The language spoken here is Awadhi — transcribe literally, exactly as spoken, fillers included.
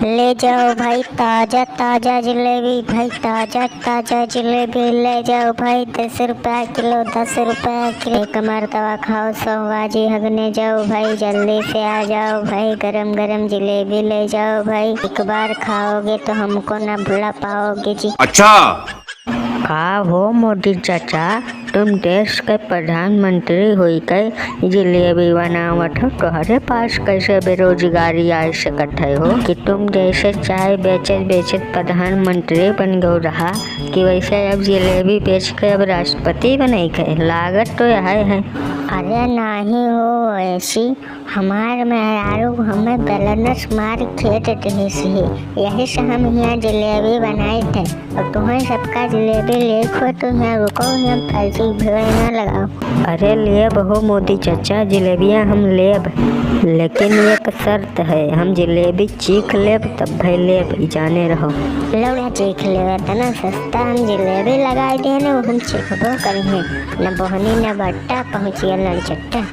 ले जाओ भाई ताजा ताजा जलेबी, भाई ताजा ताजा जलेबी ले जाओ भाई, दस रुपया किलो, दस रुपया किलो। एक मर्तबा खाओ सो बाजी हगने जाओ भाई, जल्दी से आ जाओ भाई, गरम गरम जलेबी ले जाओ भाई। एक बार खाओगे तो हमको ना भुला पाओगे जी। अच्छा। का हो मोदी चाचा, तुम देश के प्रधानमंत्री होई के जलेबी बनावत हो, तोहरे पास कैसे बेरोजगारी आ सकत है हो कि तुम जैसे चाय बेचत बेचत प्रधानमंत्री बन गयो रहा कि वैसे अब जलेबी बेच के अब राष्ट्रपति बने के लागत तो यह है। अरे नाही हो, ऐसी हमार मेहरारू हमें बेलनस मार खेत देहिस ही, यही से हम हियाँ जलेबी बनाइत है। और तुहें सबका जलेबी लेख हो तो हियाँ रुको, हियाँ फर्जी भीड़ ना लगाओ। अरे लेब हो मोदी चाचा, जलेबियाँ हम लेब, लेकिन एक शर्त है, हम जलेबी चीख लेब तब भाई लेब, ई जाने रहो। लौड़ा चीख लेवे, इतना सस्ता हम जलेबी लगाई दे ने, वो हम चीखबो करी हैं, न बोहनी न बट्टा, पहुँचिए लड़चट्टा।